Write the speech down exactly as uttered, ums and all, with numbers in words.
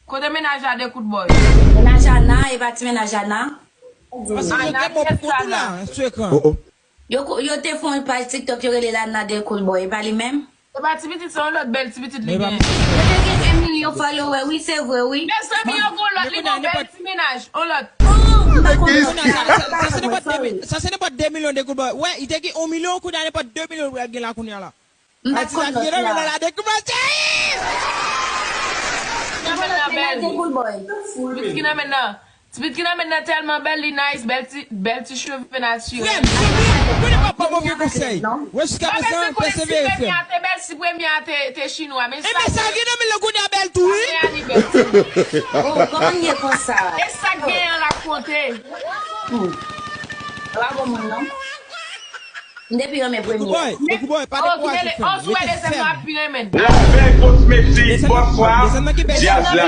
Kote mennaj la de kout bòy? Mennaj Ana, e pa ti mennaj Ana. Paske yo te bon pou kont ou la, sou ekran. Oh, oh. Yo, ko- yo te fè yon paj TikTok, yo rele Lana de kout bòy, e pa li menm? Se pa ti pitit, se yon lòt bèl ti pitit li Men pa genyen. Yo te gen un milyon follower, wi, se vre, wi. Mezanmi, yon gwo lòt, li gon bèl ti mennaj, yon lòt. Oh, m pa konn sa, Sa, sa, sa se nenpòt de mi- sa se nenpòt de milyon de kout bòy. Wè, li te gen yon milyon, kounye a nenpòt de milyon pral gen la kounye a la. M pa konn lòt la. La de kout bòy, cheri! Nan men nan bèl. Mennaj de kout bòy. Ti pitit ki nan men nan. Ti pitit ki nan men nan tèlman bèl, li nice, bèl ti, bèl ti cheve natirèl. Frè m, sou li, konnen papa bon vye konsèy. Wè, jiska Pa bezwen prezan, konnen si pèsevere, premye frè a m. te bèl, si premye a te, te chinwa. Men E sa men sa gen nan men l kounye a bèl tou, wi. Premye a li bèl. Oh, kòman l ye konsa? E sa k genyen an l ap konte. Bravo, moun, non? M depi renmen Kout premye. bòy, kout bòy, pa Oh, ki dekouraje, mele, frè oh, m. sou wè Mete dezyèm fè la m. pi renmen. Respect, Coach Messi, Desann nan, bòswa, desann nan ki bèl. Jazz la.